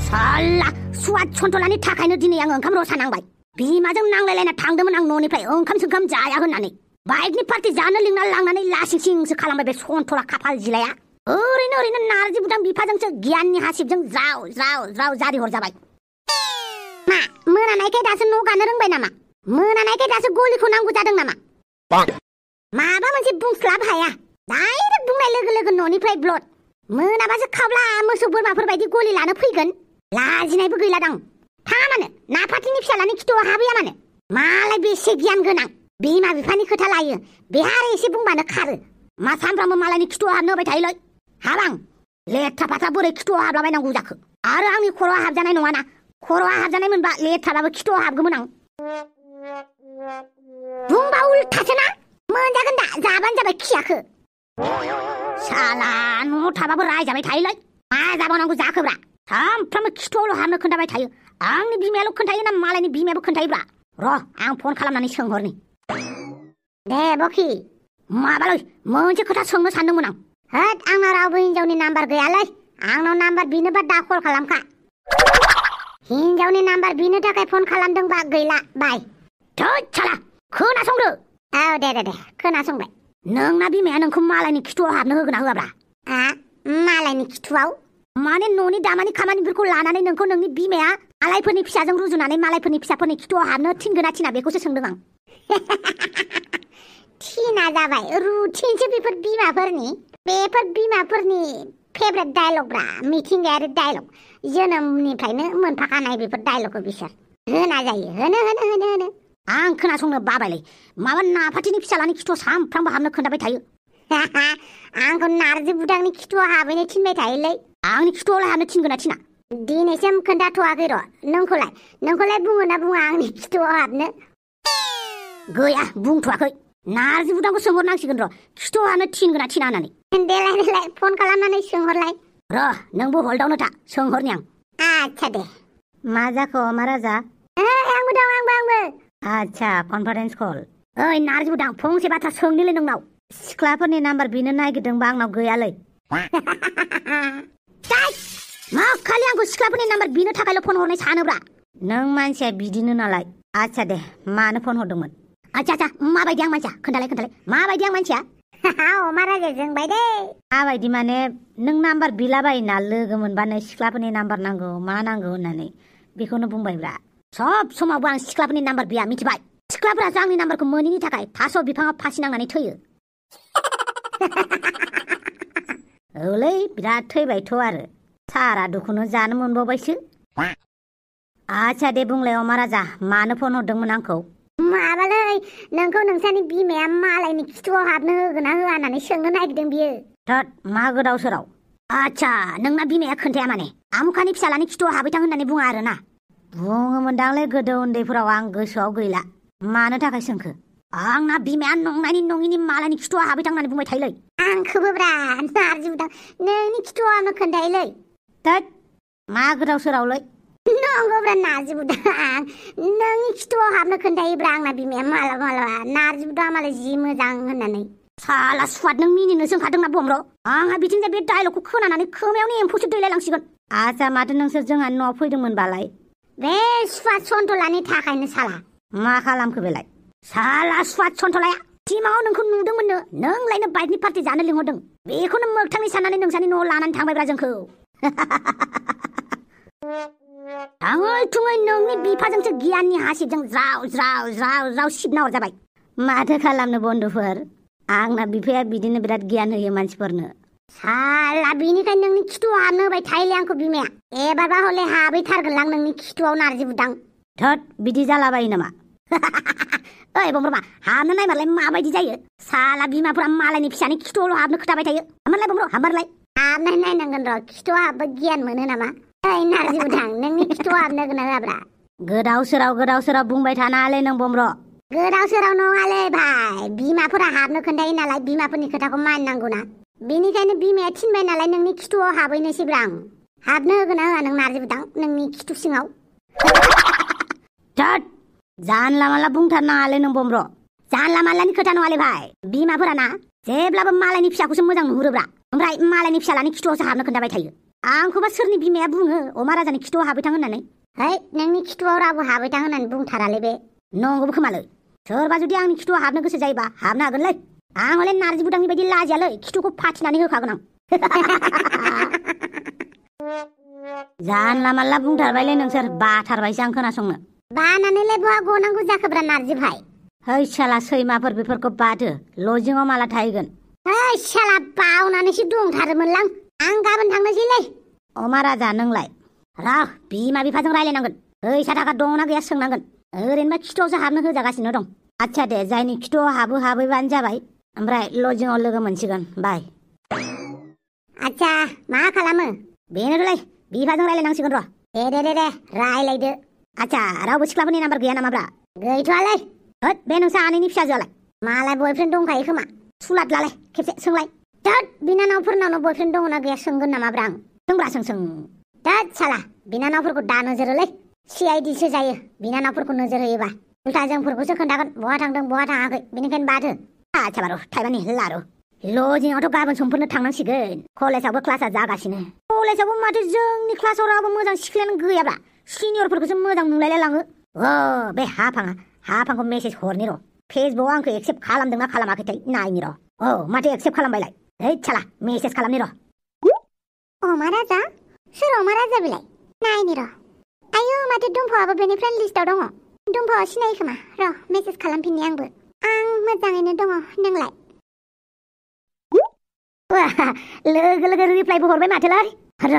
साला सुवाद सन्थलानि थाखायनो दिनै आं ओंखाम रसा नांबाय। बिमाजों नांलायलायना थांदोंमोन आं न'निफ्राय ओंखाम जाया होननानै। बाइकनि पार्टि जानो लिंना लांनानै लासिंसिंसो खालामबाय बे सन्थला खाफाल जिलाया। ओरैनो नारजि बुदां बिफाजोंसो गियाननि हासिबजों ज्राव जारि हरजाबाय। मा मोनानायखाय दासो न' गानो रोंबाय नामा? मोनानायखाय दासो गलिखौ नांगौ जादों नामा? माबा मोनसे बुंस्लाब हाया, डाइरेक्ट बुंनाय लोगो लोगो न'निफ्राय ब्लड। मोनाबासो खावब्ला मोसौ बोरमाफोर बायदि गलि लानो फैगोन। लाजिनायबो गैलादां। थाङा मानो? नाफाथिनि फिसालानि खिथुआव हाबैया मानो? मालाय बेसे गियान गोनां, बिमा बिफानि खोथा लायो। बेहा आरो एसे बुंबानो खारो। मा सानफ्रामबो मालायनि खिथुआव हाबनो होबाय थायोलै। हाबां लेथ्रा फाथ्रा बोरै खिथुआव हाबलाबायनांगौ जाखो? आरो आंनि खर'आ हाबजानाय नङाना। खर'आ हाबजानाय मोनबा लेथ्राबाबो खिथुआव हाबगौमोन आं। बुंबा उल्थासो ना? मोनजागोन दा, जाबानो जाबाय खियाखो। साला न'आव थाबाबो रायजाबाय थायोलै। मा जाबावनांगौ जाखोब्रा? सामफ्रामबो खिथुआवल' हाबनो खोन्थाबाय थायो। आंनि बिमायाल' खोन्थायो ना मालायनि बिमायाबो खोन्थायोब्रा? र' आं फन खालामनानै सोंहरनि। दे बखि, माबालै मोनसे खोथा सोंनो सानदोंमोन आं। होद आंनाव रावबो हिनजावनि नाम्बार गैयालै। आंनाव नाम्बार बिनोबा दा कल खालामखा। हिनजावनि नाम्बार बिनो थाखाय फन खालामदोंबा गैला, बाय। थोद साला खोनासंदो। औ दे खोनासंबाय। नोंना बिमाया नोंखौ मालायनि खिथुआव हाबनो होगोन ना होआब्रा? मालायनि खिथुआव? माने न'नि दामानि खामानिफोरखौ लानानै नोंखौ नोंनि बिमाया मालायफोरनि फिसाजों रुजुनानै मालायफोरनि फिसाफोरनि खिथुआव हाबनो थिनगोन ना थिना बेखौसो सोंदों आं। थिना जाबाय, रुटिनसो बेफोर बिमाफोरनि। बेफोर बिमाफोरनि फेभरेट डायलगब्रा, मिथिंगायारि डायलग। जोनोमनिफ्रायनो मोनफाखानाय बेफोर डायलगखौ बिसोर होना जायो। होनो आं खोनासंनो बाबायलै। माबा नाफाथिनि फिसालानि खिथुआव सामफ्रामबो हाबनो खोन्थाबाय थायो। आंखौ नारजि बुदांनि खिथुआव हाबैनो थिनबाय थायोलै। आंनि खिथुआवलाय हाबनो थिनगोन ना थिना? दिनैसिम खोन्थाथ'वाखै र'। नोंखौलाय बुङो ना बुङा आंनि खिथुआव हाबनो? गैया, बुंथ'वाखै। नारजि बुदांखौ सोंहरनांसिगोन र', खिथुआव हाबनो थिनगोन ना थिना होननानै। देलाय फन खालामनानै सोंहरलाय। र' नोंबो हल्दावनो था, सोंहरनि आं। आच्छा दे। मा जाखो अमा राजा? आंबो दं, आंबो। आच्छा, कनफारेन्स कल। ओइ नारजि बुदां, फंसे बाथ्रा सोंनिलै नोंनाव। सिख्लाफोरनि नाम्बार बिनो नागिरदोंबा आंनाव गैयालै। मा खालि आंखौ सिख्लाफोरनि नाम्बार बिनो थाखायल' फन हरनाय सानोब्रा? नों मानसिया बिदिनो नालाय। आच्छा दे, मानो फन हरदोंमोन? आच्छा माबायदि आं मानसिया? खोन्थालाय माबायदि आं मानसिया? अमा राजा जोंबाय दे। माबायदि माने नों नाम्बार बिलाबायोना लोगो मोनबानो सिख्लाफोरनि नाम्बार नांगौ मा नांगौ होननानै, बेखौनो बुंबायब्रा। सब समावबो आं सिख्लाफोरनि नाम्बार बिया, मिथिबाय? सिख्लाफोरासो आंनि नाम्बारखौ मोनैनि थाखाय थास' बिफाङाव फासि नांनानै थैयो। औलै बिराद थैबायथ' आरो। सारा दुखुनो जानो मोनबावबायसो। आच्छा दे बुंलाय अमा राजा, मानो फन हरदोंमोन आंखौ? माबालै, नोंखौ नोंसानि बिमाया मालायनि खिथुआव हाबनो होगोन ना होआ होननानै सोंनो नागिरदों बियो। थोद मा गोदाव सोराव? आच्छा, नोंना बिमाया खोन्थाया माने आमुखानि फिसालानि खिथुआव हाबैथां होननानै बुङा आरो ना? बुङोमोनदांलै गोदो उन्दैफोराव, आं गोसोआव गैला। मानो थाखाय सोंखो? आंना बिमाया नंनायनि नङिनि मालायनि खिथुआव हाबैथां होननानै बुंबाय थायोलै। आंखौबोब्रा नारजि बुदां नोंनि खिथुआव हाबनो खोन्थायोलै। थोद मा गोदाव सोरावलै? नंगौब्रा नारजि बुदां, नोंनि खिथुआव हाबनो खोन्थायोब्रा आंना बिमाया मालाबा नारजि बुदां मालाय जि मोजां होननानै। साला सुवाद, नों मिनिनोसो ओंखारदों ना बम्र? आंहा बिथिंजाय बे डायलगखौ खोनानानै खोमायावनो एम्फौसो दैलायलांसिगोन। आच्छा, माथो नोंसोर जोंहा न'आव फैदोंमोनबालाय? बे सुवाद सन्थलानि थाखायनो साला। मा खालामखो बेलाय? साला सुवाद सन्थलाया टिमाव नोंखौ नुदोंमोननो, नोंलायनो बाइकनि पार्टि जानो लिंहरदों। बेखौनो मोगथाङै साननानै नोंसानि न'आव लानानै थांबायब्रा जोंखौ। थाङै थुङै नोंनि बिफाजोंसो गियाननि हासिबजों ज्राव सिबना हरजाबाय। माथो खालामनो बन्धुफोर, आंना बिफाया बिदिनो बिराद गियान होयो मानसिफोरनो। साला बिनिखायनो नोंनि खिथुआव हाबनो होबाय थायोलै आंखौ बिमाया। एबारबा हले हाबैथारगोनलां नोंनि खिथुआव नारजि बुदां। थोद बिदि जालाबायो नामा? ओइ बम्रमा, हाबनो नायमारलाय माबायदि जायो। साला बिमाफोरा मालायनि फिसानि खिथुआवल' हाबनो खोथाबाय थायो। हामबारलाय बम्र, हामबारलाय। हाबनाय नायनांगोन र', खिथुआव हाबबा गियान मोनो नामा? ओइ नारजि बुदां, नोंनि खिथुआव हाबनो होगोन ना होआब्रा? गोदाव सोराव बुंबाय थानाङालै नों बम्र। गोदाव सोराव नङालै भाइ, बिमाफोरा हाबनो खोन्थायो नालाय, बिमाफोरनि खोथाखौ मानिनांगौ ना। बेनिखायनो बिमाया थिनबाय नालाय नोंनि खिथुआव हाबैनोसैब्रा आं। हाबनो होगोन ना होआ नों नारजि बुदां नोंनि खिथु सिङाव? थोद जानला मानला बुंथारनाङालै नों बम्र। जानला मानलानि खोथा नङालै भाइ, बिमाफोराना जेब्लाबो मालायनि फिसाखौसो मोजां नुहुरोब्रा, ओमफ्राय मालायनि फिसालानि खिथुआवसो हाबनो खोन्थाबाय थायो। आंखौबा सोरनि बिमाया बुङो अमा राजानि खिथुआव हाबैथां होननानै है नोंनि खिथुआव रावबो हाबैथां होननानै बुंथारालै बे नंगौबो खोमालै सोरबा जुदि आंनि खिथुआव हाबनो गोसो जायोबा हाबनो हागोनलै आं हले नारजि बुदांनि बायदि लाजियालै खिथुखौ फाथिनानै होखागोन आं जानला मानला बुंथारबायलै नोंसोर बाथारबायसो आं खोनासंनो बानानैलाय बहा गनांगौ जाखोब्रा नारजि भाइ है साला सैमाफोर बेफोरखौ बादो लजिङाव माला थाहैगोन है साला बावनानैसो दंथारोमोनलां आं गाबोन थांनोसैलै अमा राजा नोंलाय र बिमा बिफाजों रायलायनांगोन फैसा थाखा दंना गैया सोंनांगोन ओरैनोबा खिथुआवसो हाबनो होजागासिनो दं आच्छा दे जायनि खिथुआव हाबैबानो जाबाय ओमफ्राय लजिङाव लोगो मोनसिगोन बाय आच्छा मा खालामो बेनोलै बिफाजों रायलायनांसिगोन र दे रायलायदो आच्छा रावबो सिख्लाफोरनि नाम्बार गैया नामाब्रा गैथ'आलै होद बे नोंसा आनैनि फिसाजोआलाय मालाय बयफ्रेन्ड दंखायो खोमा सुलादलालाय खेबसे सोंलाय दोद बिनानावफोरनावनो बयफ्रेन्ड दङना गैया सोंगोन नामाब्रा आं सोंब्रा सों दोद साला बिनानावफोरखौ दा नोजोर होलै CIDसो जायो बिनानावफोरखौ नोजोर होयोबा उल्था जोंफोरखौसो खोन्थागोन बहा थांदों बहा थाङाखै बेनिखायनो बादो आच्छा बारु थाइबानि लारु लजिङावथ' गाबोन समफोरनो थांनांसिगोन कलेजावबो क्लासा जागासिनो कलेजावबो माथो जोंनि क्लासाव रावबो मोजां सिख्लायानो गैयाब्रा सिनियरफोरखौसो मोजां नुलायलाय लाङो बे हाफांखौ मेसेज हरनि र फेसबुकआव आंखौ एक्सेप्ट खालामदोंना खालामाखैथाय नायनि र माथो एक्सेप्ट खालामबायलाय है साला मेसेज खालामनि र अमा राजा सोर अमा राजा बेलाय नायनि र आयौ माथो दुम्फावाबो बेनि फ्रेन्ड लिस्टआव दङ दुम्फावा सिनायो खोमा र मेसेज खालामफिननि आंबो आं मोजाङैनो दङ नोंलाय लोगो रिप्लाइबो हरबाय माथोलाय र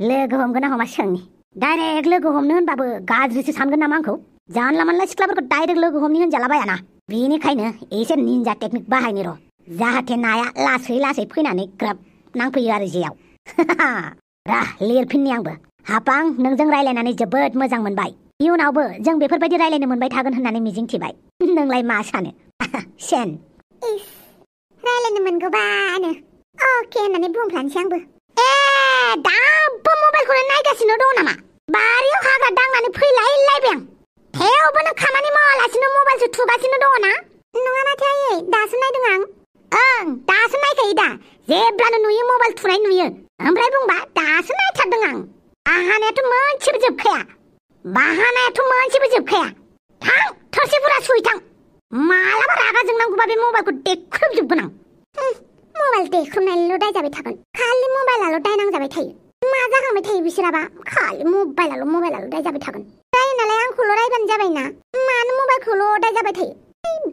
लोगो हमगोन ना हमा सोंनि डाइरेक्ट लोगो हमनो होनबाबो गाज्रिसो सानगोन नामा आंखौ जानला मानला सिख्लाफोरखौ डाइरेक्ट लोगो हमनि होनजाला बायाना बेनिखायनो एसे निन्जा टेकनिक बाहायनि र जाहाथे नाया लासै फैनानै ग्राब नांफैयो आरो जेयाव रा लिरफिननि आंबो हापां नोंजों रायलायनानै जोबोद मोजां मोनबाय इयुनावबो जों बेफोरबायदि रायलायनो मोनबाय थागोन होननानै मिजिंथिबाय नोंलाय मा सानो सेन रायलायनो मोनगौबानो अके होननानै बुंफ्लानोसै आंबो दाबो मबाइलखौनो नायगासिनो दङ नामा बारियाव हाग्रा दांनानै फैलायलायबाय आं थेवबो नों खामानि मावालासिनो मबाइलसो थुगासिनो दङ ना नङा माथो आयै दासो नायदों आं ओं दासो नायखायो दा जेब्लानो नुयो मबाइल थुनाय नुयो ओमफ्राय बुंबा दासो नायथारदों आं बाहानायाथ' मोनसेबो जोबखाया थां थरसेफोरा सुइथां मालाबा रागा जोंनांगौबा बे मबाइलखौ देख्रुबजोबगोन आं मबाइल देख्रुबनायल' दायजाबाय थागोन खालि मबाइलाल' दायनांजाबाय थायो मा जाखांबाय थायो बिसोराबा खालि मबाइलाल' दायजाबाय थागोन जायो नालाय आंखौल' रायबानो जाबायना मानो मबाइलखौल' दायजाबाय थायो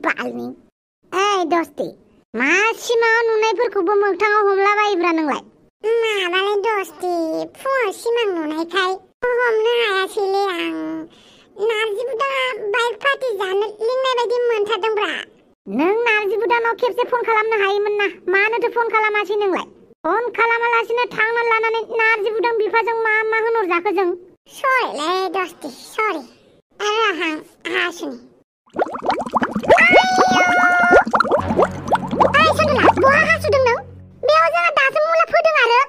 बालनि ओइ दस्ति मा सिमाङाव नुनायफोरखौबो मोगथाङाव हमलाबायोब्रा नोंलाय माबालाय दस्ति फुङाव सिमां नुनायखाय हमनो हायासैलै आं नारजि बुदाङा बाइक पार्टि जानो लिंनाय बायदि मोनथारदोंब्रा नों नारजि बुदानाव खेबसे फन खालामनो हायोमोन ना मानोथो फन खालामासै नोंलाय फन खालामालासिनो थांना लानानै नारजि बुदां बिफाजों मा होनहरजाखो जों सरिलै दस्ति सरि आरो हासुनि सन्दुला बहा हासुदों नों बेयाव जोंहा दासो मुला फोदों आरो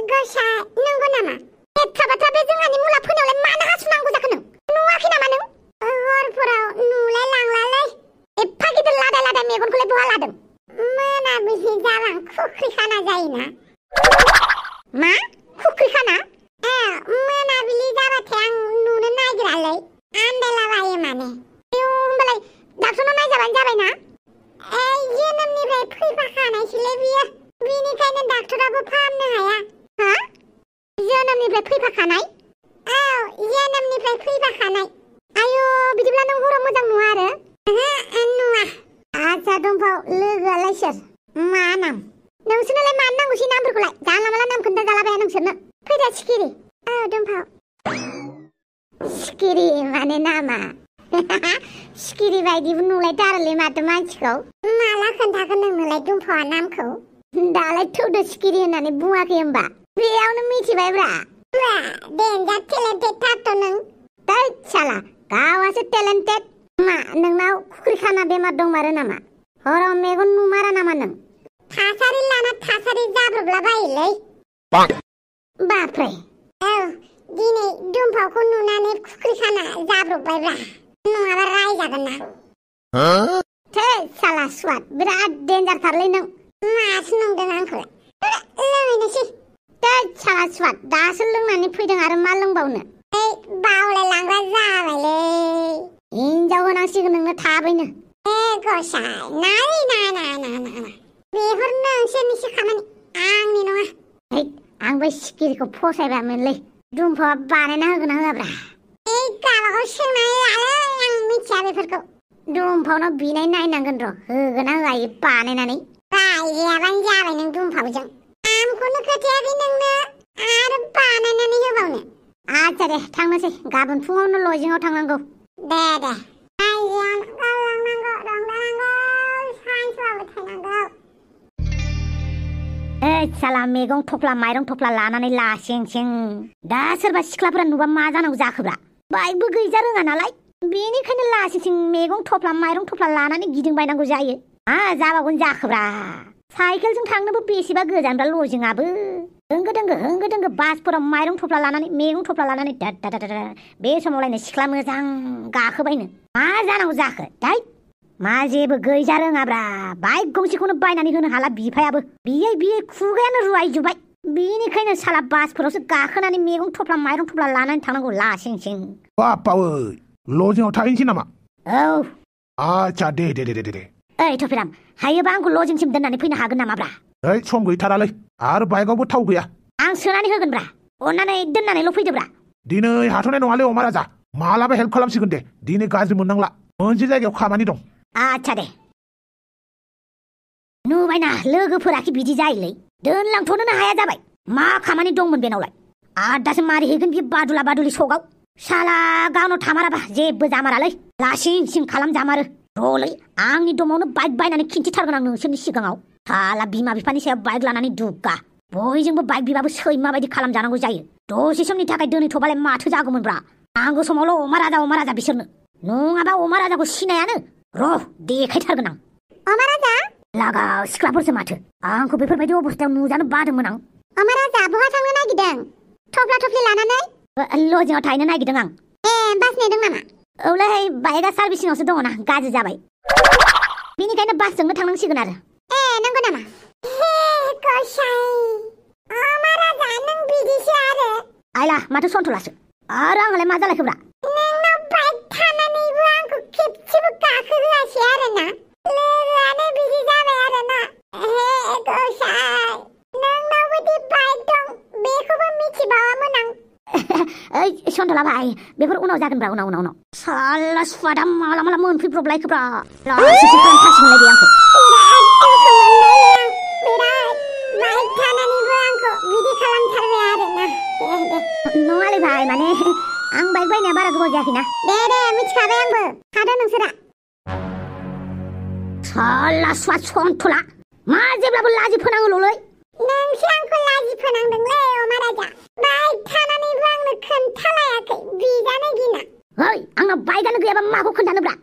गोसा नंगौ नामा एथाबाथा बे जोंहानि मुला फोनायावलाय मानो हासुनांगौ जाखो नों नुवाखै नामा नों हरफोराव नुलाय लांलालै एफा गिदिर लादा मेगनखौलाय बहा लादों मोनाबिलि जालां खुख्रि खाना जायोना मा खुख्रि खाना मोनाबिलि जाबाथाय आं नुनो नागिरालै आन्दायलाबायो माने होमबालाय डाक्टरनाव नायजाबानो जाबायना जोनोमनिफ्राय फैफाखानायसोलै बियो बेनिखायनो डाक्टराबो फाहामनो हाया हा जोनोमनिफ्राय फैफाखानाय जोनोमनिफ्राय फैफाखानाय आयु बिदिब्ला नों हराव मोजां नुवा आरो नुवा आच्छा दंफाव लोगोआलाय सोर मा नाम नोंसोरनोलाय मानो नांगौसै नामफोरखौलाय जानला मानला नाम खोन्थाजालाबाया नोंसोरनो फैदा सिखिरि दंफाव सिखिरि माने नामा सिखिरि बायदिबो नुलायथारोलै माथो मानसिखौ माला खोन्थागोन नोंनोलाय दंफावा नामखौ दालाय थौदो सिखिरि होननानै बुङाखै होमबा बेयावनो मिथिबायब्रा डेन्जार टेलेन्टेड थारथ' नों दैद साला गावासो टेलेन्टेड मा नोंनाव खुख्रिखाना बेमार दंमारो नामा हराव मेगन नुमारा नामा नों थासारि लाना थासारि जाब्रबला बायोलै बाप्रे दिनै दुम्फावखौ नुनानै खुख्रिखाना जाब्रबबायब्रा नङाबा रायजागोन ना थै साला स्वाद बिराद डेन्जार थारलै नों मासो नंदों आंखौलाय लोंहैनोसै दै साला सुवाद दासो लोंनानै फैदों आरो मा लोंबावनो बावलाय लांग्रा जाबायलै हिनजाव होनांसिगोन नोंनो थाबैनो गसाय नाय बेफोर नोंसोरनिसो खामानि आंनि नङा आंबो सिखिरिखौ फसायबायमोनलै दुम्फावा बानायना होगोन ना होआब्रा गाबागाव सोंनानै लालै आं मिथिया बेफोरखौ दुम्फावनाव बिनाय नायनांगोन र' होगोन ना होआ बानायनानै बायजायाबानो जाबाय नों दुम्फावजों आंखौनो खोथायाखै नोंनो आरो बानायनानै होबावनो आच्छा दे थांनोसै गाबोन फुङावनो लजिङाव थांनांगौ दे साला मैगं थफ्ला माइरं थफ्ला लानानै लासें सें दा सोरबा सिख्लाफोरा नुबा मा जानांगौ जाखोब्रा बाइकबो गैजा रोङा नालाय बेनिखायनो लासें सें मैगं थफ्ला माइरं थफ्ला लानानै गिदिंबायनांगौ जायो जाबावगोन जाखोब्रा साइकेलजों थांनोबो बेसेबा गोजानब्रा लजिङाबो होंगो दोंगो बासफोराव माइरं थफ्ला लानानै मैगं थफ्ला लानानै बे समावलायनो सिख्ला मोजां गाखोबायनो मा जानांगौ जाखो दाय मा जेबो गैजा रोङाब्रा बाइक गंसेखौनो बायनानै होनो हाला बिफायाबो बियै खुगायानो रुवायजोब्बाय बेनिखायनो साला बासफोरावसो गाखोनानै मैगं थफ्ला माइरं थफ्ला लानानै थांनांगौ लासें सें बापावै लजिङाव थाहैनोसै नामा औ आच्छा दे ओइ थफिराम हायोबा आंखौ लजिंसिम दोननानै फैनो हागोन नामाब्रा सम गैथारालै आरो बाइकआवबो थाव गैया आं सोनानै होगोनब्रा अननानै दोननानैल' फैदोब्रा दिनै हाथ'नाय नङालै अमा राजा मालाबा हेल्प खालामसिगोन दे दिनै गाज्रि मोननांला मोनसे जायगायाव खामानि दं आच्छा दे नुबायना लोगोफोराखि बिदि जायोलै दोनलांथ'नोनो हाया जाबाय मा खामानि दंमोन बेनावलाय आदासो मारि हैगोन बे बादुला सगाव साला गावनाव थामाराबा जेबो जामारालै लासिं खालामजामारो रलै आंनि दमावनो बाइक बायनानै खिन्थिथारगोन आं नोंसोरनि सिगाङाव साला बिमा बिफानि सायाव बाइक लानानै दुगा बयजोंबो बाइक बिबाबो सैमा बायदि खालामजानांगौ जायो दसे समनि थाखाय दोनैथ'बालाय माथो जागौमोनब्रा नांगौ समावल' अमा राजा बिसोरनो नङाबा अमा राजाखौ सिनायानो र' देखायथारगोन आं अमा राजा लागाव सिख्लाफोरसो माथो आंखौ बेफोरबायदि अबस्थायाव नुजानो बादोंमोन आं अमा राजा बहा थांनो नागिरदों थफ्ला थफ्लि लानानै लजिङाव थाहैनो नागिरदों आं बास नेदों नामा औलै बाइकआ सार्भिसिंआवसो दङना गाज्रि जाबाय बेनिखायनो बासजोंनो थांनांसिगोन आरो नंगौ नामा अमा राजा नों बिदिसो आरो आइला माथो सन्थलासो आरो आंहालाय मा जालायखोब्रा नोंनाव बाइक थानानैबो आंखौ खेबसेबो गाखोहोआसै आरोना लोगोआनो बिदि जाबाय आरोना गसाय नोंनावबोदि बाइक दं बेखौबो मिथिबावामोन आं ओइ सन्थला भाइ बेफोर उनाव जागोनब्रा उनाव साला सुवादा माला मोनफैब्रबलायखोब्रा लासिसो खालामथारसिगोनलाय बे आंखौ बाइक थानानैबो आंखौ बिदि खालामथारबाय आरोना नङालै भाइ माने आं बाइक बायनाया बारा गोबाव जायाखैना दे मिथिखाबाय आंबो थादो नोंसोरा साला सुवाद सन्थला मा जेब्लाबो लाजि फोनाङोल'लै नोंसो आंखौ लाजि फोनांदोंलै अमा राजा बाइक थानानैबो आंनो खोन्थालायाखै बिजानो गिना ओइ आंनाव बाइकआनो गैयाबा माखौ खोन्थानोब्रा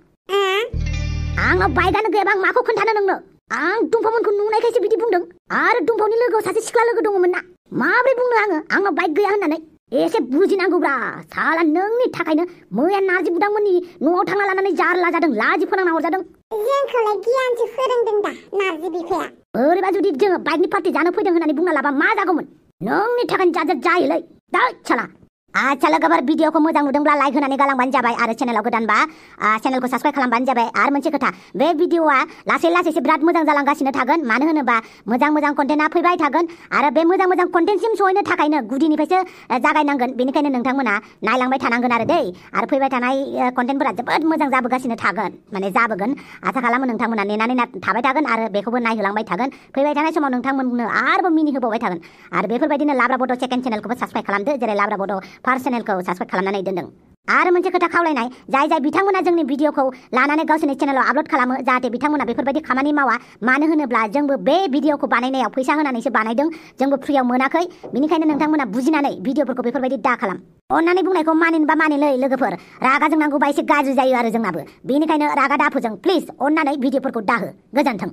आंनाव बाइकआनो गैयाबा आं माखौ खोन्थानो नोंनो आं दुम्फावमोनखौ नुनायखायसो बिदि बुंदों आरो दुम्फावनि लोगोआव सासे सिख्ला लोगो दङमोन ना माब्रै बुंनो आङो आंनाव बाइक गैया होननानै एसे बुजिनांगौब्रा साला नोंनि थाखायनो मैया नार्जि बुदांमोननि न'आव थांना लानानै जारला जादों लाजि फोनांना हरजादों जोंखौलाय गियानसो फोरोंदों दा नार्जि बिफाया ओरैबा जुदि जोङो बाइकनि पार्टि जानो फैदों होननानै बुंना लाबा मा जागौमोन नोंनि थाखायनो जायोलै दा साला आच्छा लोगोफोर भिडिअखौ मोजां नुदोंब्ला लाइक होनानै गालांबानो जाबाय आरो चेनेलाव गोदानबा चेनेलखौ साबस्क्राइब खालामबानो जाबाय आरो मोनसे खोथा बे भिडिअआ लासैसो बिराद मोजां जालांगासिनो थागोन मानो होनोबा मोजां कन्टेन्टआ फैबाय थागोन आरो बे मोजां कन्टेन्टसिम सहैनो थाखायनो गुदिनिफ्रायसो जागायनांगोन बेनिखायनो नोंथांमोना नायलांबाय थानांगोन आरो दै आरो फैबाय थानाय कन्टेन्टफोरा जोबोद मोजां जाबोगासिनो थागोन माने जाबोगोन आसा खालामो नोंथांमोना नेनानै थाबाय थागोन आरो बेखौबो नायहोलांबाय थागोन फैबाय थानाय समाव नोंथांमोननो आरोबाव मिनि होबावबाय थागोन आरो बेफोरबायदिनो लाब्रा बड' सेकेन्ड चेनेलखौबो साबस्क्राइब खालामदो जेरै लाब्रा बड' फार्स्ट चेनेलखौ साबस्क्राइब खालामनानै दोनदों आरो मोनसे खोथा खावलायनाय जाय बिथांमोना जोंनि भिडिअखौ लानानै गावसोरनि चेनेलाव आपल'ड खालामो जाहाथे बिथांमोना बेफोरबायदि खामानि मावा मानो होनोब्ला जोंबो बे भिडिअखौ बानायनायाव फैसा होनानैसो बानायदों जोंबो फ्रियाव मोनाखै बेनिखायनो नोंथांमोना बुजिनानै भिडिअफोरखौ बेफोरबायदि दा खालाम अन्नानै बुंनायखौ मानिनोबा मानिलै लोगोफोर रागा जोंनांगौबा एसे गाज्रि जायो आरो जोंनाबो बेनिखायनो रागा दाफोजों प्लिज अन्नानै भिडिअफोरखौ दाहो गोजोन्थों।